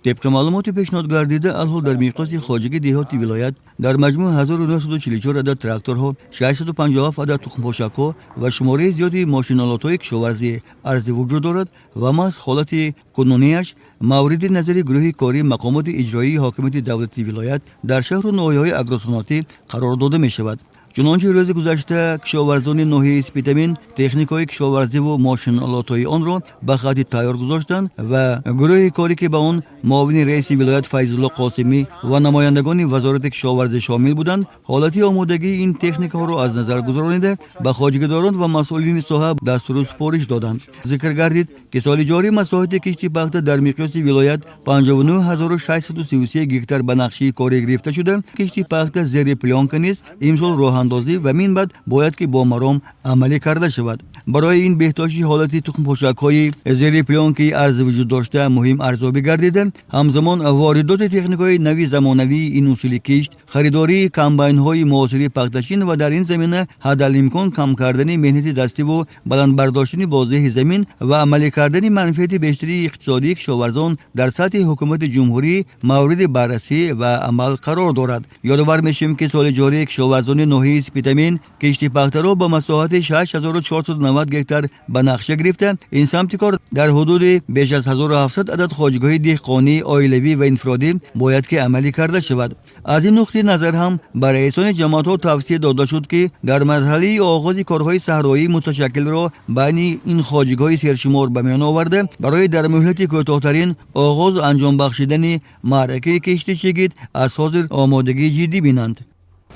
Тибқи маълумоти пешниҳод гардида, алҳол дар миқёси хоҷагии деҳоти вилоят дар маҷмӯъ 1944 адад тракторҳо, 657 адад тухмпошакҳо ва шумораи зиёди мошинолотҳои кишоварзӣ арзи вуҷуд дорад ва маҳз ҳолати кунунияш мавриди назари гурӯҳи кории мақомоти иҷроии ҳокимияти давлатии вилоят дар шаҳру ноҳияҳои агросаноатӣ қарор дода мешавад. Чунончи рӯзи гузашта кишоварзони ноҳияи Спитамен техникаҳои кишоварзиву мошинолотҳои онро ба хати тайёр гузоштанд ва гурӯҳи корӣ, ки ба он муовини раиси вилоят Файзулло Қосимӣ ва намояндагони Вазорати кишоварзӣ шомил буданд, ҳолати омодагии ин техникаҳоро аз назар гузаронида, ба хоҷагидорон ва масъулини соҳа дастуру супориш доданд. Зикр гардид, ки соли ҷорӣ масоҳати кишти пахта дар миқёси вилоят 59 633 гектар ба нақшаи корӣ гирифта шуда, кишти пахта зери плёнка низ имсол роҳандозӣ ва минбаъд бояд ки бо маром амалӣ карда шавад. Барои ин беҳдошти ҳолати тухмпошакҳои зери плёнкаи арзи вуҷуд дошта муҳим арзёбӣ гардида, ҳамзамон воридоти техникаҳои нави замонавии ин усули кишт, харидории комбайнҳои муосири пахтачин ва дар ин замина ҳадалимкон кам кардани меҳнати дастиву баланд бардоштани боздиҳи замин ва амалӣ кардани манфиати бештарии иқтисодии кишоварзон дар сатҳи ҳукумати ҷумҳурӣ мавриди баррасӣ ва амал қарор дорад. Ёдовар мешавем, ки соли ҷорӣ кишоварзони ноҳияи Спитамен кишти пахтаро ба масоҳати 6490 гектар ба нақша гирифта, ин самти кор дар ҳудуди беш аз 1700 адад хоҷагиҳои деҳқонӣ, оилавӣ ва инфиродӣ бояд ки амалӣ карда шавад. Аз ин нуқтаи назар ҳам ба раисони ҷамоатҳо тавсия дода шуд, ки дар марҳалаи оғози корҳои саҳроии муташаккилро байни ин хоҷагиҳои сершумор ба миён оварда, барои дар муҳлати кӯтоҳтарин оғозу анҷом бахшидани маъракаи кишти чигит аз ҳозир омодагии ҷиддӣ бинанд.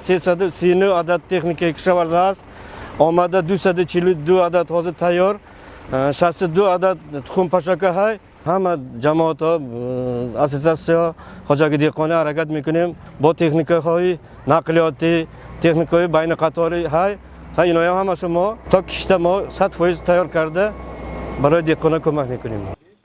339 адад техникаи кишоварзӣ ҳаст омада, 242 адад ҳозир тайёр, 62 адад тухмпошака ҳай. Ҳама ҷамоатҳо, ассотсиатсия, хоҷагии деҳқонӣ ҳаракат мекунем бо техникаҳои нақлиётӣ, техникаҳои байниқаторӣ ҳай. Иноям ҳамаша мо то кишта мо 100% тайёр карда, барои деҳқона кӯмак мекунем.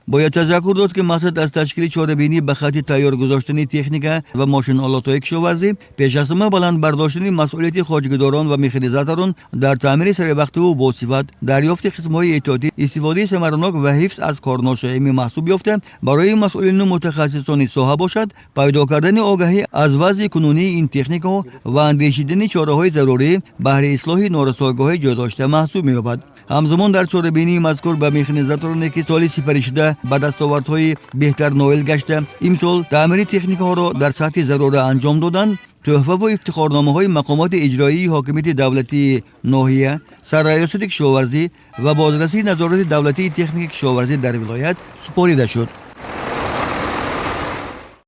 Бояд тазаккур дод, ки мақсад аз ташкили чорабинӣ ба хати тайёр гузоштани техника ва мошинолотҳои кишоварзӣ пеш аз ҳама баланд бардоштани масъулияти хоҷагидорон ва механизаторон дар таъмири саривақтиву босифат, дарёфти қисмҳои эҳтиётӣ, истифодаи самаранок ва ҳифз аз корношоямӣ маҳсуб ёфта, барои масъулину мутахассисони соҳа бошад, пайдо кардани огаҳӣ аз вазъи кунунии ин техникаҳо ва андешидани чораҳои зарурӣ баҳри ислоҳи норасоигоҳҳои ҷойдошта маҳсуб меёбад. Ҳамзамон дар чорабинии мазкур ба механизатороне, ки соли сипаришуда ба дастовардҳои беҳтар ноил гашта, имсол таъмири техникаҳоро дар сатҳи зарура анҷом доданд, тӯҳфаву ифтихорномаҳои мақомоти иҷроии ҳокимияти давлатии ноҳия, сарраёсати кишоварзӣ ва бозрасии назорати давлатии техникаи кишоварзӣ дар вилоят супорида шуд.